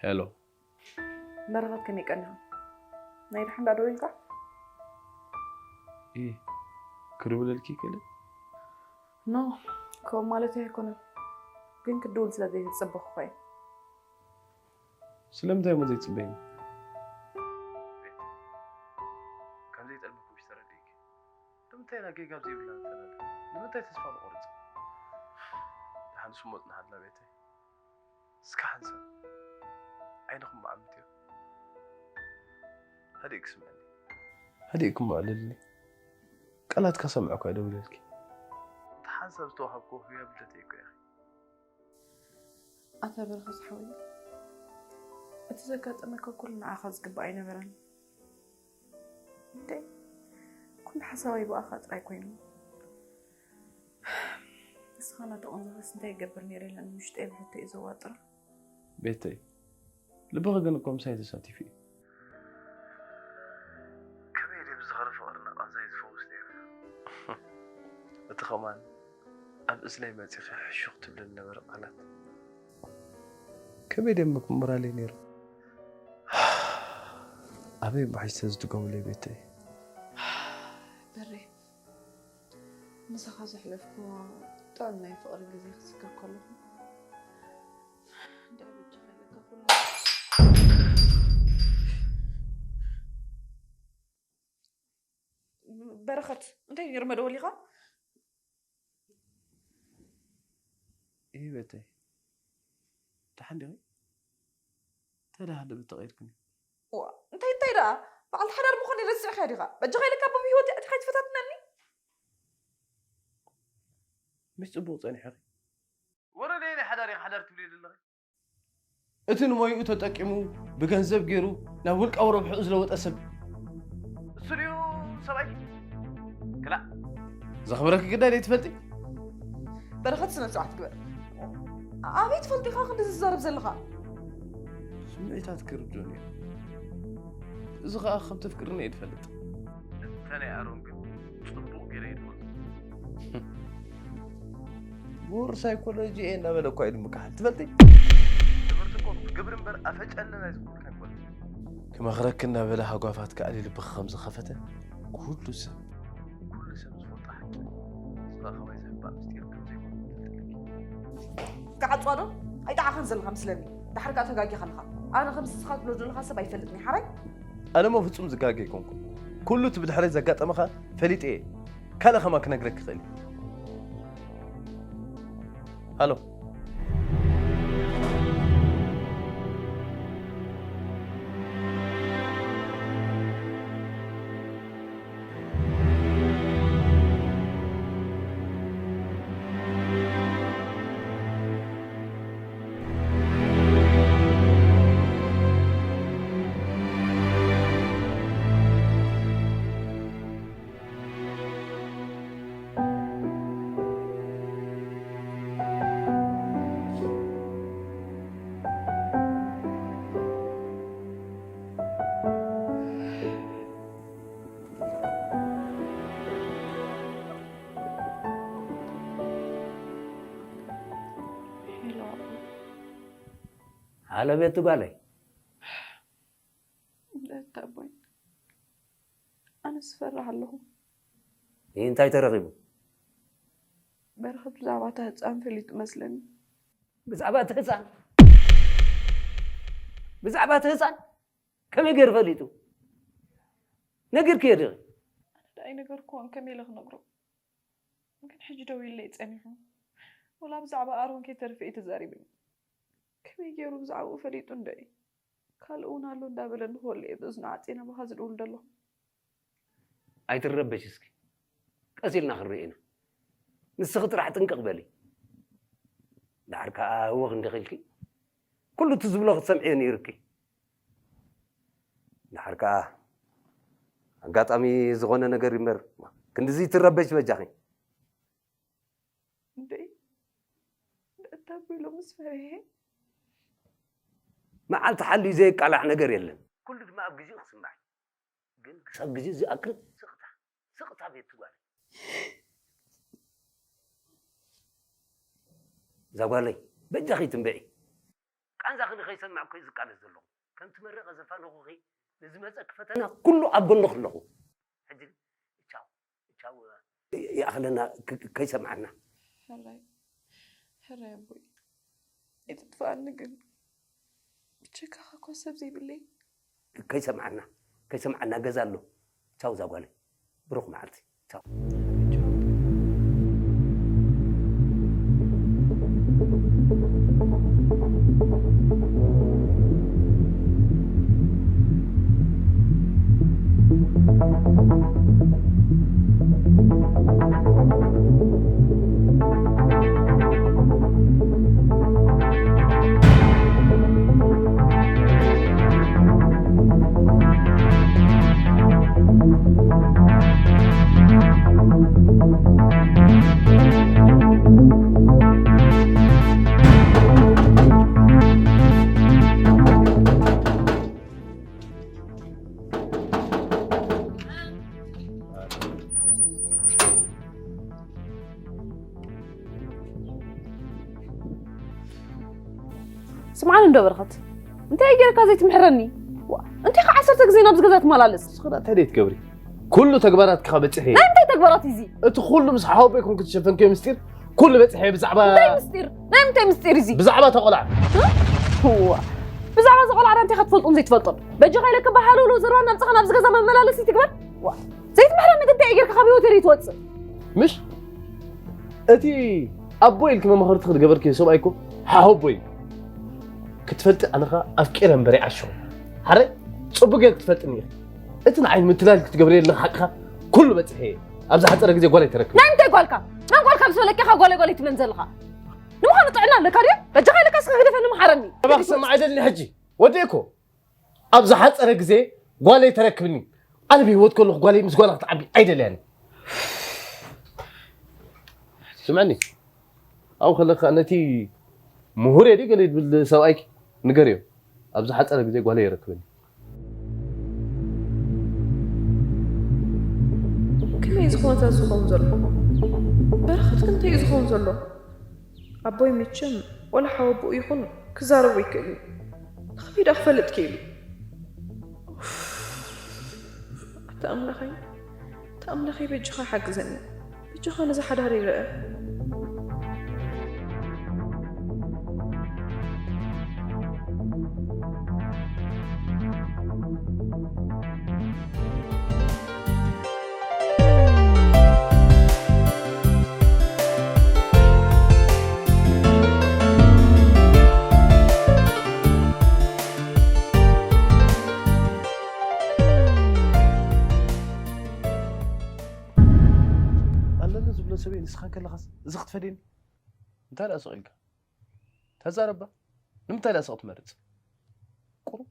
ሄሎ። በረኸት ከመይ ቀኒኻ? ናይ ደሓን ዳ ደዊልካ? ኢ ክድውለልኪ ይክእል? ኖ፣ ከምኡ ማለት ኣይኮነን። ግን ክትድውል ስለ ዘይተጸበኹኻ እየ። ስለምንታይ እሞ ዘይጽበይኒ? ከም ዘይጠልመኩምሽ ተረዲእኪ። ንምንታይ ኢና ጌጋ ኣብ ዘይብልና ንፈላለ? ንምንታይ ተስፋ ንቆርጽ? ደሓን ስሞት ንሃድና ቤተይ። እስከ ሓንሳብ ዓይንኹም መዓምትዮ። ሃዲእኪ ስምዕኒ። ሃዲእኪ እሞ ኣዕልልኒ። ቃላት ከሰምዐ እኳ ደውለልኪ። እቲ ሓንሳብ ዝተዋሃብክዎ ህያብ ልደተይ እኮ ኢኺ። ኣታ በረኸት ሓወይ፣ እቲ ዘጋጠመካ ኩሉ ንዓኻ ዝግባእ ኣይነበረን። እንዴ፣ ኩሉ ሓሳባይ ብኣኻ ጥራይ ኮይኑ። ንስኻ ናተቆንዘፈስ እንታይ ይገብር ነይረ ኢለን ውሽጠይ ብሕቶ እዩ ዘዋጥራ። ቤተይ፣ ልብኺ ግን እኮ ምሳይ ተሳቲፉ እዩ። ከመይ ድየ ብዝኸረ ፍቕርና ቃንዛይ ዝፈውስ ነይሩ? እቲ ኸማን ኣብ እዝነይ መጺኺ ሕሹኽ ትብለኒ ነበረ ቃላት። ከመይ ድየ ምክምራለይ ነይሩ? ኣበይ እሞ ሒዝተ ዝድገሙለይ ቤተይ? በሬ፣ ምሳኻ ዘሕለፍኩዎ ጥዑም ናይ ፍቕሪ ግዜ ክዝክር ከለኹ፣ እንድዒ በጃኻ ኢለካ ኩሉ። በረኸት፣ እንታይ ነይሩ መደወሊኻ? እይ ቤተይ፣ ደሓን ዲኺ? እንታይ ደኣ ሃለ ብተቐይርክኒ? ዋ፣ እንታይ እንታይ ደኣ? በዓልቲ ሓዳር ምዃነይ ረሲዕካ ዲኻ? በጃኻ ኢለካ ኣብ ህይወተይ ኣቲኻ ኣይትፈታትነኒ። ምስ ጽቡቕ ጸኒሕኺ። ወረ ነየናይ ሓዳር ኢኻ ሓዳር ትብሊ ዘለኺ? እቲ ንሞይኡ ተጠቂሙ ብገንዘብ ገይሩ ናብ ውልቃዊ ረብሕኡ ዝለወጠ ሰብ። እሱ ድዩ ሰብኣይኪ? ክላእ። ዘኽብረኪ ግዳይ ደይትፈልጢ? በረኸት፣ ስነ ስርዓት ግበር። ኣበይ ትፈልጢ ኢኻ ክንዲ ዝዛረብ ዘለኻ? ስምዒታት ክርድኡኒ እዮም። እዚ ኸኣ ከም ተፍቅርኒ እየ ዝፈልጥ። እተ ናይ ኣሮን ግን ጽቡቕ ገይረ እየ ዝፈልጦ። ምሁር ሳይኮሎጂ እየ እናበለ እኳ እዩ ድምክሓል። ትፈልጢ? ትምህርቲ እኮ ብግብሪ እምበር ኣፈጨለና እዩ ዝፈልጥ ኣይኮነን። ክመኽረኪ እናበለ ሃጓፋት ከኣሊ ልብኺ ከም ዝኸፈተ ኩሉ ሰብ ኩሉ ሰብ ዝፈልጦ ሓቂ እዩ። ንስኻ ከማይ ዝሕባእ ምስጢር ከም ዘይኮነ ክትፈልጥ ኣለኪ። ክዓጽዋ ዶ? ኣይጠዓኻን ዘለኻ ምስለኒ። ድሓር ከኣ ተጋጊኻ ኣለኻ። ኣነ ከም ንስኻ ትብሎ ዘለኻ ሰብ ኣይፈልጥን እየ፣ ሓራይ? ኣነ እሞ ፍጹም ዝጋገ ኣይኮንኩን። ኩሉ እቲ ብድሕረይ ዘጋጠመኻ ፈሊጠ እየ። ካልእ ከማን ክነግረኪ ይኽእል እየ። ሃሎ። ሄሎ፣ ሃሎ ቤቲ ጓለይ። ደታ ቦይ፣ ኣነ ስፈራህ ኣለኹ። ይህ እንታይ ተረኺቡ? በረኸት ብዛዕባ እታ ህፃን ፈሊጡ መስለኒ። ብዛዕባ እቲ ህፃን? ብዛዕባ እቲ ህፃን ከመይ ገይሩ ፈሊጡ? ነጊርክዮ ዲኺ? ኣነ ደኣ ኣይነገርክዎን፣ ከመይ ኢለ ክነግሮ? ግን ሕጂ ደው ኢለይ ጸኒሑ። ወላ ብዛዕባ ኣሮን ከይተርፍ እዩ ተዛሪብኒ። ከመይ ገይሩ ብዛዕባኡ ፈሊጡ እንደ እዩ? ካልእ እውን ኣሎ እንዳበለ ንክወሉ እየ ብእዝኑ ዓፂነ ባኻ ዝድውል ዘለኹ። ኣይትረበሽ እስኪ። ቀስ ኢልና ክንርኢ ኢና። ንስኺ ጥራሕ ጥንቅቕ በሊ። ደሓር ከኣ ህወኽ እንዲኺ ኢልኪ ኩሉ እቲ ዝብሎ ክትሰምዕዮ ነይሩኪ። ደሓር ከኣ ኣጋጣሚ ዝኾነ ነገር ይንበር። ክንድዚ ትረበሽ በጃኺ። እንደ እታ ቢሎ ምስ ፈሪሄ መዓልቲ ሓልዩ ዘየቃላዕ ነገር የለን። ኩሉ ድማ ኣብ ግዜኡ ክስማዕ እዩ። ግን ክሳብ ግዜ ዝኣክል ስቕታ፣ ስቕታ ቤት ጓል። እዛ ጓለይ በጃኺ ትንበዒ። ቃንዛኺ ንኸይሰምዕ እኮ እዩ ዝቃለስ ዘለኹ። ከምቲ መሪቐ ዘፋነኹኺ ንዝመጸኪ ፈተና ኩሉ ኣብ ጎንኺ ኣለኹ። ሕጂ ቻው፣ ቻው። ይኣኽለና፣ ክ-፣ ክ-፣ ከይሰምዓና። ሕራይ፣ ሕራይ ኣቦይ። ኣይትጥፍኣኒ ግን። ብጀካኻ እኳ ሰብ ዘይብለይ። ከይሰምዓና፣ ከይሰምዓና ገዛ ኣሎ። ቻው እዛ ጓለይ። ብሩኽ መዓልቲ። ቻው። ስምዓኒ እንዶ በረኸት፣ እንታይ ጌርካ ዘይትምሕረኒ? ዋ፣ እንታይ ከ ዓሰርተ ግዜ ናብዚ ገዛ ትመላለስ? ንስኺ እንታይ ደይ ትገብሪ? ኩሉ ተግባራትካ በጺሐ። ናይ እንታይ ተግባራት እዚ? እቲ ኩሉ ምስ ሓወቦይ ኮንኩ ትሸፈንክዮ ምስጢር ኩሉ በጺሐ ብዛዕባ እንታይ ምስጢር? ናይ ምንታይ ምስጢር እዚ? ብዛዕባ እታ ቆልዓ። ዋ፣ ብዛዕባ እዚ ቆልዓ እንታይ ከትፈልጦን ዘይትፈልጦን? በጃኻ ኢለካ ብሃለውለው ዘረባ ናብጽኻ ናብዚ ገዛ መመላለሲ ትግበር? ዋ፣ ዘይትምሕረኒ ግን እንታይ ጌርካ ካብ ህይወተይ ትወጽእ? ምሽ? እቲ ኣቦ ኢልኪ መማኽርቲ ክትገበርኪ ሰብኣይ እኮ ሓወቦይ እዩ። ክትፈልጢ ኣነ ኸኣ ኣፍቂረ እምበር ይዓሾ። ሓረ ጽቡቅ ጌርኪ ትፈልጥኒ ኢኺ። እቲ ንዓይ ምትላል ክትገብሪ ኣለኺ ሓቅኻ ኩሉ በጺሐ እየ። ኣብዚ ሓጸረ ግዜ ጓለይ ተረክቢ። ናይ ምንታይ ጓልካ? መን ጓልካ ምስ በለኪ ኢኻ ጓለይ ጓለይ ትብለን ዘለኻ? ንምዃኑ ጥዕና ኣለካ ድዩ? በጃኻ ኢለካ እስኪ ግደፈኒ ምሓረኒ። እባክህ ሰማዕ ኣይደልኒ ሕጂ። ወዲእኮ። ኣብ ዝሓጸረ ግዜ ጓለይ ተረክብኒ። ኣነ ብህይወት ከለኹ ጓለይ ምስ ጓላ ክትዓቢ ኣይደልያን። ስምዕኒ፣ ኣብኡ ከለኻ ነቲ ምሁር እየ ድዩ ገለ ዝብል ሰብኣይኪ ንገርዮ። ኣብ ዝሓጸረ ግዜ ጓለይ የረክበኒ። ከመይ ዝኾነ ዝኸውን ዘሎ? በረኸት ግን እንታይ እዩ ዝኸውን ዘሎ? ኣቦይ መቸም ወላ ሓወቦኡ ይኹን ክዛረቦ ይክእል እዩ። ንኸመይ ደኣ ክፈልጥ ክኢሉ? ኣታ ኣምላኸይ፣ ኣታ ኣምላኸይ በጃኻ ሓግዘኒ። በጃኻ ነዚ ሓዳር ይረአ። ኣለኒ ዝብሎ ሰበይ ንስኻ ከለኻስ እዚ ክትፈድየኒ? እንታይ ደኣ ስቕ ኢልካ? ተዛረባ። ንምንታይ ደኣ ስቕ ትመርጽ? ቁሩብ፣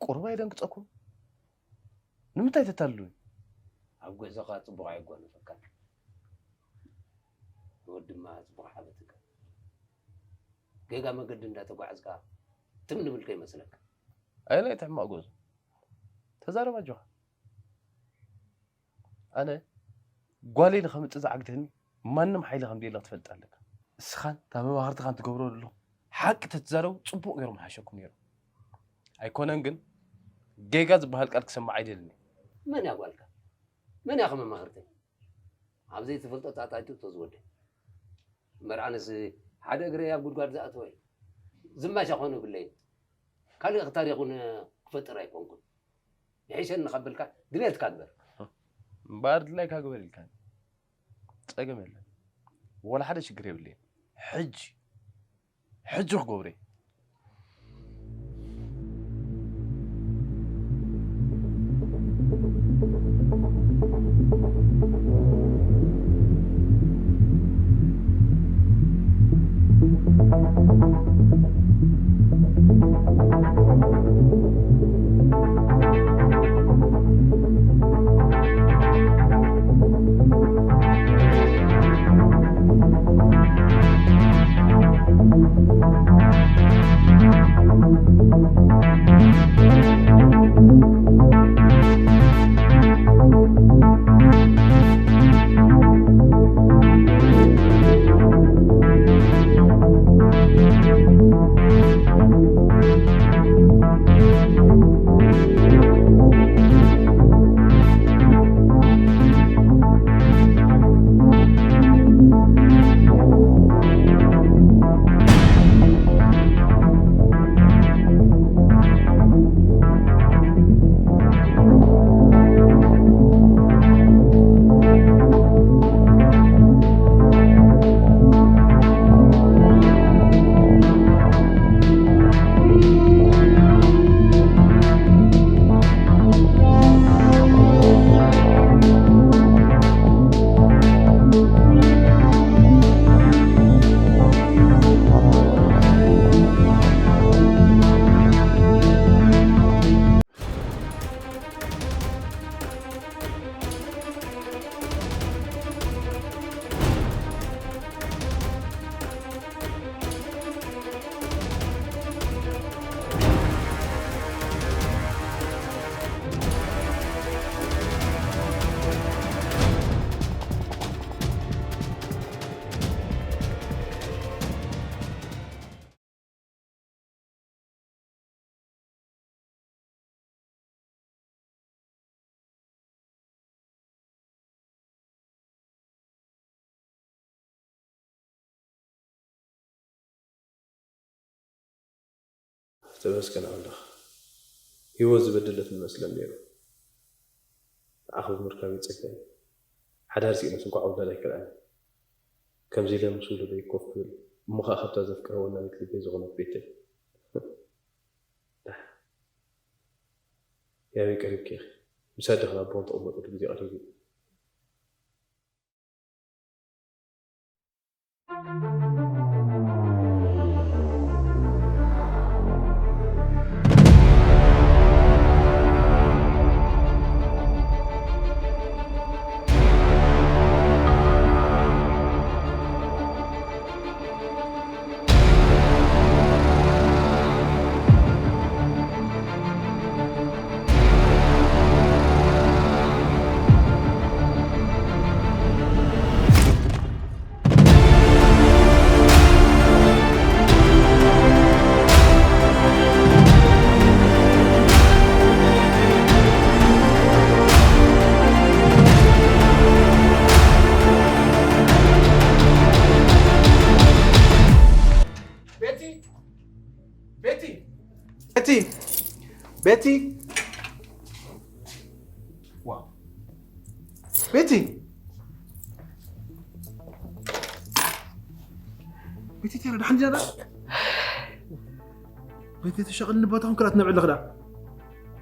ቁሩብ ኣየደንግጸኩም? ንምንታይ ተታልሉኒ? ኣብ ጉዕዞኻ ጽቡቕ ኣየጓነፈካን። ንወዲ ድማ ጽቡቕ ሓበትካ። ጌጋ መገዲ እንዳተጓዕዝካ ትም ንብል ከይመስለካ። ኣየናይ እቲ ሕማቕ ጉዕዞ? ተዛረብ ኣጆኻ። ኣነ ጓለይ ንኸምጽእ ዝዓግተኒ ማንም ሓይሊ ከም ዘየለ ክትፈልጥ ኣለካ። እስኻን እታ መማኽርትኻን ትገብሮ ዘለኹም ሓቂ ተትዛረቡ ጽቡቕ ገይሮም ምሓሸኩም ነይሮም። ኣይኮነን ግን ጌጋ ዝበሃል ቃል ክሰምዕ ኣይደልን እየ። መን እያ ጓልካ? መን እያ ከመማኽርተይ? ኣብ ዘይትፈልጦ ጣጣ ኣይትእቶ ዝወደይ። እምበር ኣነስ ሓደ እግረይ ኣብ ጉድጓድ ዝኣተወ እየ። ዝማሻ ኮነ ብለይ ካልእ ታሪኽ እውን ክፈጥር ኣይኮንኩን። ይሕሸኒ ካብ በልካ ድሌትካ ግበር። እምበኣር ድላይካ ግበር ኢልካኒ። ጸገም የለን። ወላ ሓደ ሽግር የብለይን። ሕጂ፣ ሕጂ ክገብሮ እየ። ተመስገን ኣምላኽ። ህይወት ዝበደለት ንመስለን ነይሩ። ንዓኺ ብምርካብ ይጸግበኒ። ሓዳር ስኢነስ እንኳ ኣውዳድ ኣይከልኣኒ። ከምዚ ኢለ ምስ ውሉደይ ኮፍ ክብል፣ እሞ ኸኣ ካብታ ዘፍቅራ ወናኒት ልበይ ዝኾነት ቤተይ። ዳሕ። ያበይ ቀሪብኪ ኢኺ? ምስ ኣደኺ ናብ ቦን ትቕመጥሉ ግዜ ቀሪቡ እዩ። ቤቲ፣ ቤቲ፣ ቤቲ፣ ቤቲ፣ ዋው፣ ቤቲ፣ ቤቲ፣ ቴራ፣ ደሓን ዲና? ቤቲ፣ ተሻቐልኒ፣ ቦታ ኮንክራት ነብዕልኽ ዳ።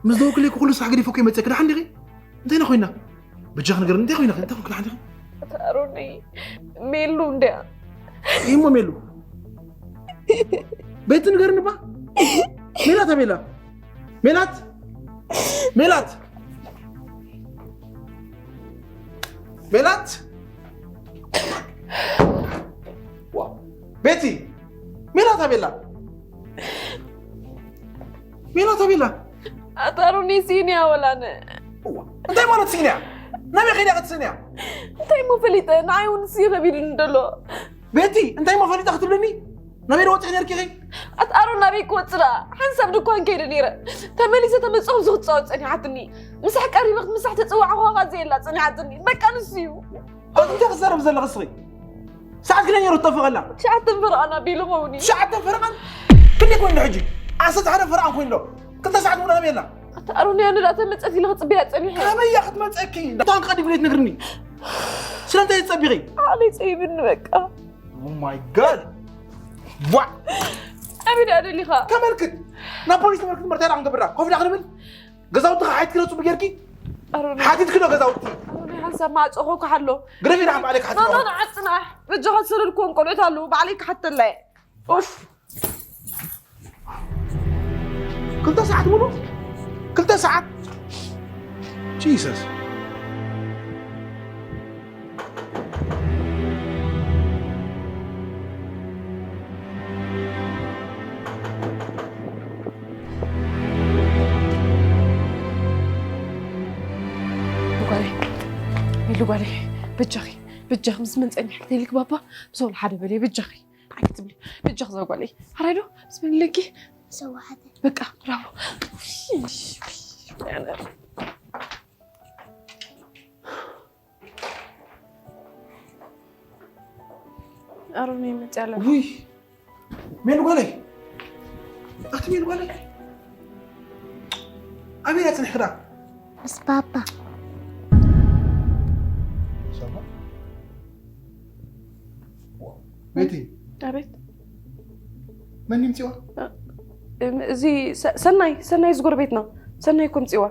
ምስ ደወልክለይ ኩሉ ስራሕ ገዲፈ እኮ ይመጸኪ። ደሓን ዲኺ? እንታይ ኢና ኮይና? በጃኺ ንገርኒ፣ እንታይ ኮይና? እንታይ ኮይንኪ? ደሓን ዲኺ? ኣሮኒ፣ ሜሉ እንድያ። እሞ ሜሉ። ቤቲ፣ ንገርኒ ባ። ሜላት ኣቤላ። ሜላት። ሜላት። ሜላት። ዋ። ቤቲ። ሜላት ኣቤላ። ሜላት ኣቤላ። ኣታ ኣሮኒ፣ ስኢንያ ወላነ። እዋ፣ እንታይ ማለት ስኢንያ? ናበይ ከይዳ ክትስእንያ? እንታይ እሞ ፈሊጠ? ንዓይ እውን ስኢ ከቢድኒ ደሎ። ቤቲ፣ እንታይ እሞ ፈሊጠ ክትብልኒ? ናበይ ዶ ወፂኺ ነርኪ ኢኺ? ኣታ ኣሮን፣ ናበይ ክወፅእ ደኣ? ሓንሳብ ድኳን ከይደ ነይረ። ተመሊሰ ተመፅኦ፣ ኣብዚ ክትፃወት ፀኒሓትኒ። ምሳሕ ቀሪበ ክትምሳሕ ተፅዋዕኹ፣ ከኣ ዘየላ ፀኒሓትኒ። በቃ ንሱ እዩ። ኣቲ እንታይ ክትዛረቢ ዘለኺ እስኺ? ሰዓት ክንደይ ነይሩ ትጠፍእ ከላ? ትሽዓተን ፈረቓን ኣቢሉ ኸውን እዩ። ትሽዓተን ፈረቓን? ክንደይ ኮይኑ ሕጂ? ዓሰርተ ሓደ ፈረቓን ኮይኑ ኣሎ። ክልተ ሰዓት ሙሉ ኣበይ ኣላ? ኣታ ኣሮን፣ ኣነ ደኣ ተመጸት ኢለ ክጽበያ ጸኒሐ። ካበይ እያ ክትመጸኪ? ዳታን ቀዲም ኢለ ትነግርኒ። ስለምንታይ ትጸቢኺ? ዓለይ ጸይብኒ በቃ። Oh my God! ዋ! ኣበይ ደኣ ደሊኻ? ተመልክት። ናብ ፖሊስ ተመልክት፣ መርታይ ደኣ ክንገብር ደኣ? ኮፍ ደኣ ክንብል? ገዛውትኻ ሓቲትኪ ዶ ጽቡቕ ጌርኪ? ኣሮን፣ ሓቲትኪ ዶ ገዛውቲ? ኣሮን፣ ሓንሳብ ማዕጾ ከውካሕ ኣሎ። ግደፊ ደሓን ባዕለይ ክሓትት ኖ፣ ኖ፣ ኣለኹ። ኖ፣ ዓጽና። በጃኻ ዝሰደድክዎም ቆልዑት ኣለዉ። ባዕለይ ክሓተላ እየ። ኡፍ። ክልተ ሰዓት ሙሉ? ክልተ ሰዓት? ጂሰስ። ጓለይ፣ ኢሉ ጓለይ፣ በጃኺ፣ በጃኺ፣ ምስ መን ጸኒሕኪ ተይልኪ ባባ፣ ምስ ወላ ሓደ በለይ፣ በጃኺ። እንታይ ክትብሊ? በጃኺ እዛ ጓለይ። ሓራይ ዶ? ምስ መን ኢለኪ? ሰዋሓተ። በቃ፣ ብራቮ። ኣሮን ይመጽእ ኣሎ። ውይ፣ ሜሉ ጓለይ። ኣቲ ሜሉ ጓለይ። ኣበይ ኢኻ ጽኒሕኪ ደኣ? ምስ ባባ። ሰባ? ቤቲ። ኣቤት። መን ይምጽዋ? እም፣ እዚ ሰ-፣ ሰናይ፣ ሰናይ እዚ ጎረቤትና። ሰናይ እኮ ምጽዋ።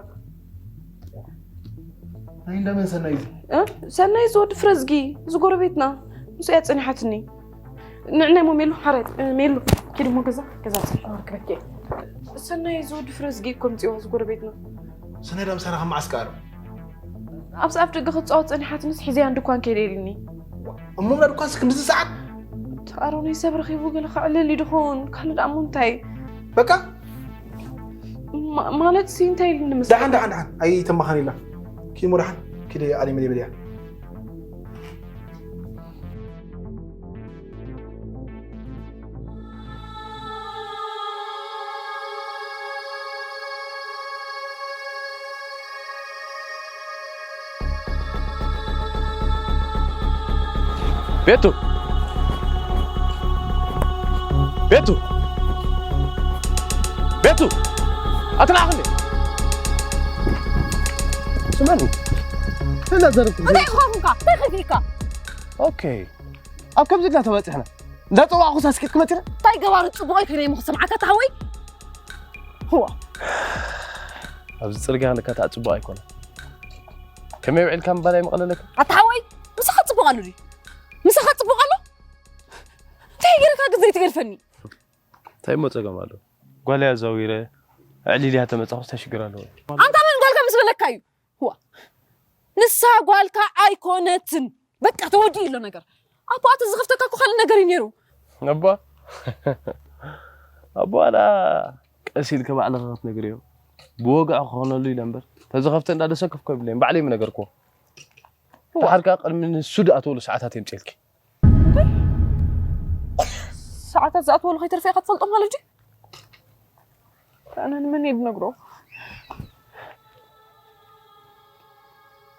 ናይ እንዳ መን ሰናይ እዚ? እ? ሰናይ እዚ ወዲ ፍረዝጊ፣ እዚ ጎረቤትና። ምስ እያ ጸኒሓትኒ። ንዕናይ ሞ ሜሉ፣ ሓራይ፣ እ፣ ሜሉ፣ ኪድ ሞ ገዛ፣ ገዛ ጽንሖ ክረኬ። ሰናይ እዚ ወዲ ፍረዝጊ እኮ ምጽዋ፣ እዚ ጎረቤትና። ሰናይ ዳ ምሳና ከም መዓስ ከኣሉ? ኣብዚ ኣፍ ደገ ክትጻወት ጸኒሓትንስ ሒዘያ ንድኳን ከይደ ኢልኒ። እሞ ናብ ድኳንስ ክንድዚ ሰዓት? ኣሮነይ ሰብ ረኺቡ ገለ ከዕልል እዩ ድኾን፣ ካልእ ደኣ እሞ እንታይ? በቃ? ማ-፣ ማለት ሲ እንታይ ኢልኒ ምስ ደሓን፣ ደሓን፣ ደሓን። ኣይተማኻኒ ኢላ። ኪሞ ደሓን። ኪደ ኣሊ መደይ በልያ። ቤቱ! ቤቱ! ኣቱ ኣትላኣኽኒ ስማኒ ተናዘርኩ እንታይ ክኾንካ እንታይ ከፊካ ኦኬ ኣብ ከምዚ ድና ተባፂሕና እንዳፀዋዕኹ ሳስኬት ክመፅና እንታይ ገባሩ ፅቡቕ ኣይኮነ እሞ ክሰምዓካ ተሃወይ ህዋ ኣብዚ ፅርግያ ንካታ ፅቡቕ ኣይኮነ ከመይ ውዒልካ ምባል ኣይመቐለለካ ኣተሃወይ ምሳኻ ፅቡቕ ኣሎ ድዩ ምሳኻ ፅቡቕ ኣሎ እንታይ ገይርካ ግን ዘይትገድፈኒ እንታይ እሞ ፀገም ኣሎ ጓልያ ዘዊረ ኣዕሊልያ ተመፃኹስ እንታይ ሽግር ኣለዎ ኣንታ መን ጓልካ ምስ በለካ እዩ ዋ ንሳ ጓልካ ኣይኮነትን በቃ ተወዲኡ ኣሎ ነገር ኣቦ ኣቲ ዝኸፍተካ እኮ ካልእ ነገር እዩ ነይሩ ኣባ ኣባ ኣላ ቀስ ኢልከ ባዕልኻ ክትነግርዮ ብወግዒ ክኾነሉ ኢለ እምበር ተዝኸፍተ እንዳደሰክፍ ኮ ይብለኝ ባዕለይ ምነገርክዎ ተሓርካ ቅድሚ ንሱ ድኣትወሉ ሰዓታት የምፅልኪ ሰዓታት ዝኣትወሉ ከይተርፈ ኢኻ ትፈልጦ ማለት ድዩ ኣነ ንመን እየ ዝነግሮ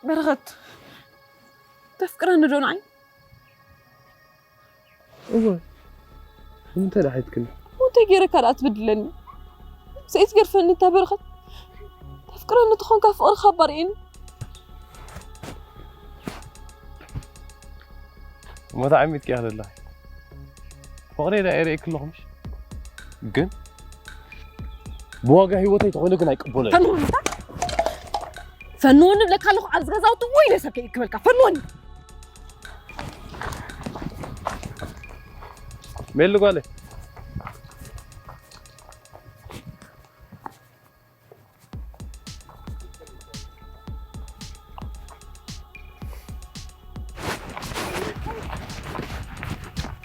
በረኸት ተፍቅረኒ ዶ ንዓይ እወ እንተ ደሓይትክኒ እንታይ ገይረካ ደኣ ትብድለኒ ሰኢት ገርፈኒ እታ በረኸት ተፍቅረኒ ትኾንካ ፍቕርኻ ኣባርኤኒ ሞታ ዓሚት ኪያ ዘለኺ ፍቕሪ ዳ ኤሪኤ ክለኹምሽ ግን ብዋጋ ህይወተይ ተኾይኑ ግን ኣይቅበሎ ፈንወኒ ፈንወኒ ብለካ ኣለኹ ኣብዚ ገዛውቲ ወይ ነሰብ ከይክበልካ ፈንወኒ ሜሉ ጓለ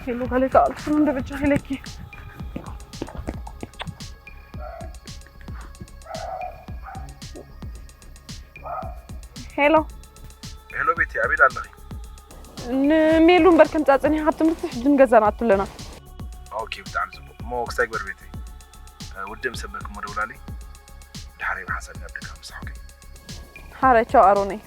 ሄሎ ጋሌ ከኣልኩ እንደ ብቻ ሄለኪ ሄሎ ሄሎ ቤቲ ኣቤል ኣለኺ ንሜሉ እምበር ከምፃ ፀኒሓ ካብ ትምህርቲ ሕጂ ንገዛ ንኣቱ ኣለና ኦኬ ብጣዕሚ ፅቡቅ እሞ ክሳይ ግበር ቤቲ ውድእ ምስ ኣበልኪ እሞ ደውላሊ ድሓረይ ብሓንሳብ ናብ ደገ ምሳሕኪ ሓራይ ቻው ኣሮነይ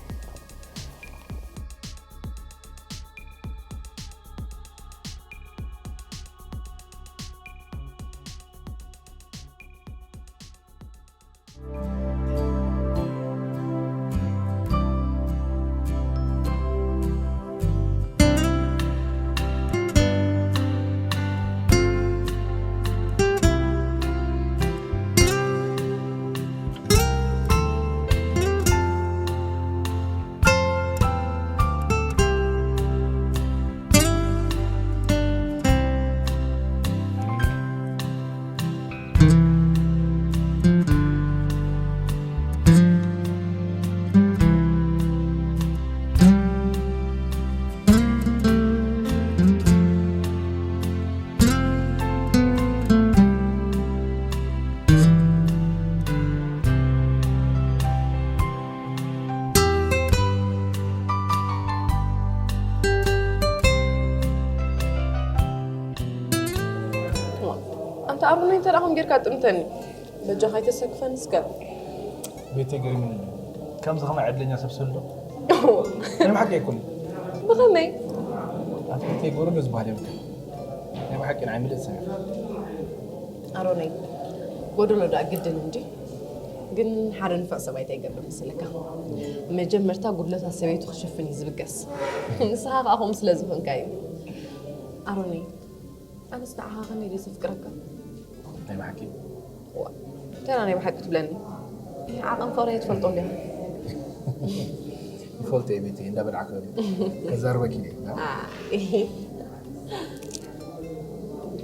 ኣንታ ኣሮነይ እንተ ደኣ ከም ጌርካ ጥምተኒ በጃኻ ኣይተሰክፈኒ እስከ ቤተይ ገሪሙኒ ከምዚ ከማይ ዕድለኛ ሰብ ሰሎ ናይ ብሓቂ ኣይኮነ ብኸመይ ኣፍልተይ ጎረዶ ዝበሃል የብልካ ናይ ብሓቂ ንዓይ ምልእቲ ሰብ ኣሮነይ ጎደሎ ደኣ ግድን እንዲ ግን ሓደ ንፍዕ ሰብኣይ እንታይ ይገብር መሰለካ መጀመርታ ጉድለታት ሰበይቱ ክሽፍን እዩ ዝብገስ ንስኻ ከዓ ከምኡ ስለ ዝኾንካ እዩ ኣሮነይ ኣነስ ንዓኻ ከመይ ድየ ዘፍቅረካ ናይ ብሓቂ ተና ናይ ብሓቂ ትብለኒ ዓቐን ፍቕረይ ትፈልጦ እንዲኻ ይፈልጦ እየ ቤተይ እንዳበላዕካ ከዛርበኪ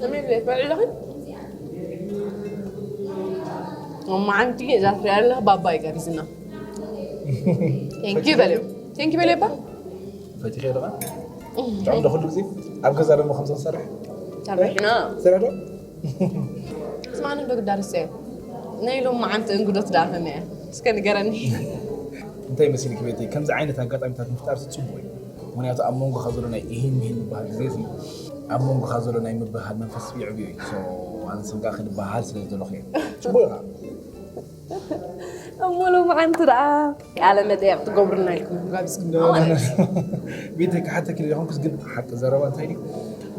ኣሜን ዘይፈዕለኺ መዓንቲ እዛ ትሪኣ ኣለኻ ባባ እዩ ጋቢዝና ቴንኪ በልዮ ቴንኪ በልዮ ባ ፈቲኸ ደኻ ብጣዕሚ ዶ ኩሉ ግዜ ኣብ ገዛ ደሞ ከምዚ ክንሰርሕ ተርቢሕና ስራሕ ዶ ስማኒ ዶ ግዳርሰ ናይ ሎም መዓንቲ እንግዶት ዳኸነ እስከ ንገረኒ እንታይ መሲልኪ ቤተይ ከምዚ ዓይነት ኣጋጣሚታት ምፍጣር ጽቡቅ እዩ ምክንያቱ ኣብ መንጎኻ ዘሎ ናይ ኢሂን ምሂን ዝበሃል ግዜ እዚ ኣብ መንጎኻ ዘሎ ናይ ምብህሃል መንፈስ ይዕብዮ እዩ ኣንስን ከዓ ክንበሃል ስለ ዝደለኹ እየ ጽቡቅ ኢኻ እሞ ሎምዓንቲ ደኣ ቃለ መጠየቕ ትገብሩና ኢልኩም ጋቢዝኩም ማለት እዩ ቤተይ ክሓተኪ ደለኹምኩስ ግን ሓቂ ዘረባ እንታይ ድዩ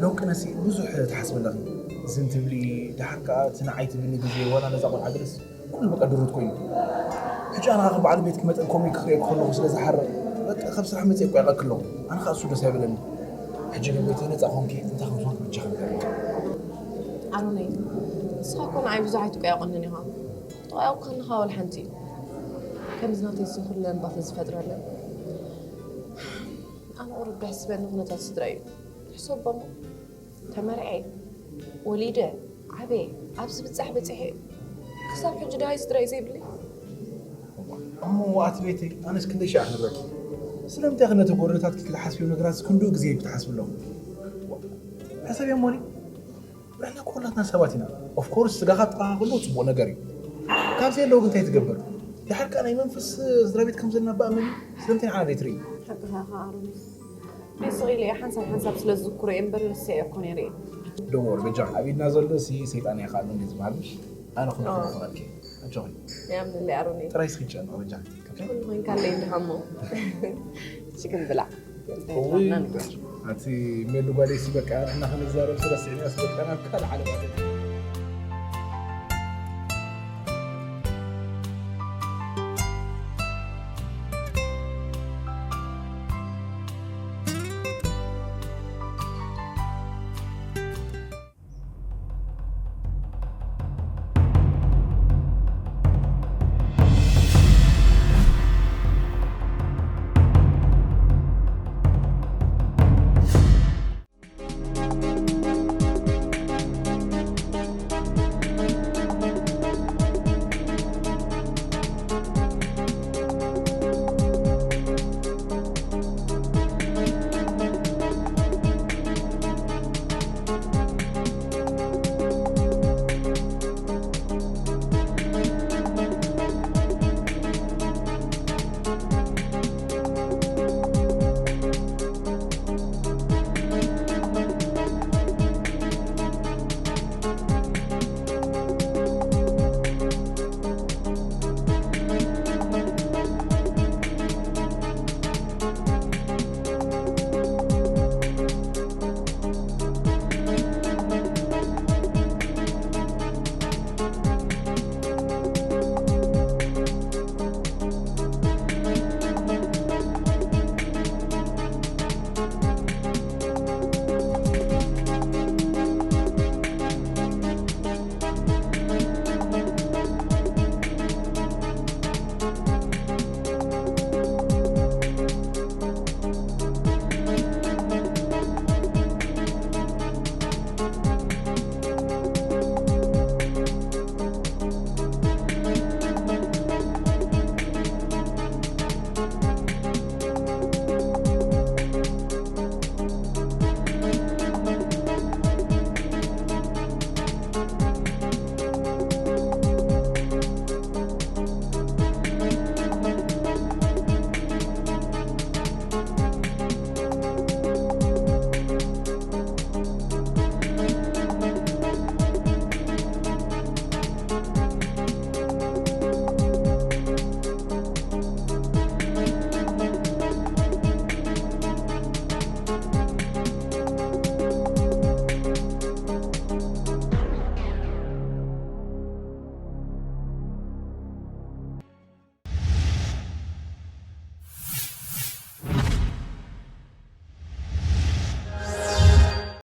ሎም ቅነሲ ብዙሕ ትሓስቢ ኣለኺ ዝን ትብሊ፣ ደሓር ከኣ እቲ ንዓይ ትብልኒ ግዜ ዋላ ነዛ ቆልዓ ድረስ ኩሉ በቃ ድሩት ኮይኑ። ሕጂ ኣነ ካብ በዓል ቤት ክመጠን ኮሚክ ክርእየኪ ከለኹ ስለ ዝሓርቕ በቃ ካብ ስራሕ መጽእ እኮ ይቐክ ኣለኹ። ኣነ ከኣ እሱ ደስ ኣይበለኒ። ሕጂ ግን ቤት ነጻ ኮንኪ እንታይ ከም ዝኾንኪ ብቻ ከም ኣሮነይ፣ ንስኻ እኮ ንዓይ ብዙሕ ኣይትቆያቆንን ኢኻ። ተቆያቁ ከንኻ ወላ ሓንቲ እዩ። ከምዚ ናተይ ዝኹለን ባተ ዝፈጥረለን ኣነ ቁሩብ ደስ ዝበኒ ኩነታት ስድራ እዩ። ሕሰቦሞ ተመርዐ፣ ወሊደ፣ ዓበየ፣ ኣብዚ ብጻሕ በጺሐ ክሳብ ሕጂ ደሃይ ስድራ እዩ ዘይብለይ። እሞ ኣቲ ቤተይ ኣነስ ክንደይ ሻዕ ክነግረኪ? ስለምንታይ ክነተ ጎረቤታት ክትሓስብዮም ነገራት ክንዱ ግዜ ብትሓስብ ኣለኹ። ሕሰብ እሞኒ ንሕና ኩላትና ሰባት ኢና። ኦፍኮርስ ስጋኻ ጥራኻ ከሎ ጽቡቕ ነገር እዩ። ካብዚ ኣለዉ ግን እንታይ ትገብር? ድሓር ከኣ ናይ መንፈስ ስድራ ቤት ከም ዘለና ብኣመኒ ስለምንታይ ንዓና ዘይትርኢ? ሓቅኻ ኢኻ ኣሮን። ናይ ስቕ ኢለ እየ ሓንሳብ ሓንሳብ ስለ ዝዝክሮ እየ እምበር ረሲዐ እኮ ነይረ እየ። ዶሞር በጃ ኣብ ኢድና ዘሎ ሲ ሰይጣን እየ ከኣሉ እንደ ዝበሃል ኣነ ኩሉ ክኾነልኪ ኣጆኺ ያምንለይ ኣሮኒ ጥራይ ስኪጨ ነው በጃ ኩሉ ኮይንካለይ እንድሃሞ ሽግን ብላ ኣቲ ሜሉ ጓደይ ሲ በቃ ንሕና ክንዛረብ ስለስዕና ስበቃ ናብ ካልእ ዓለም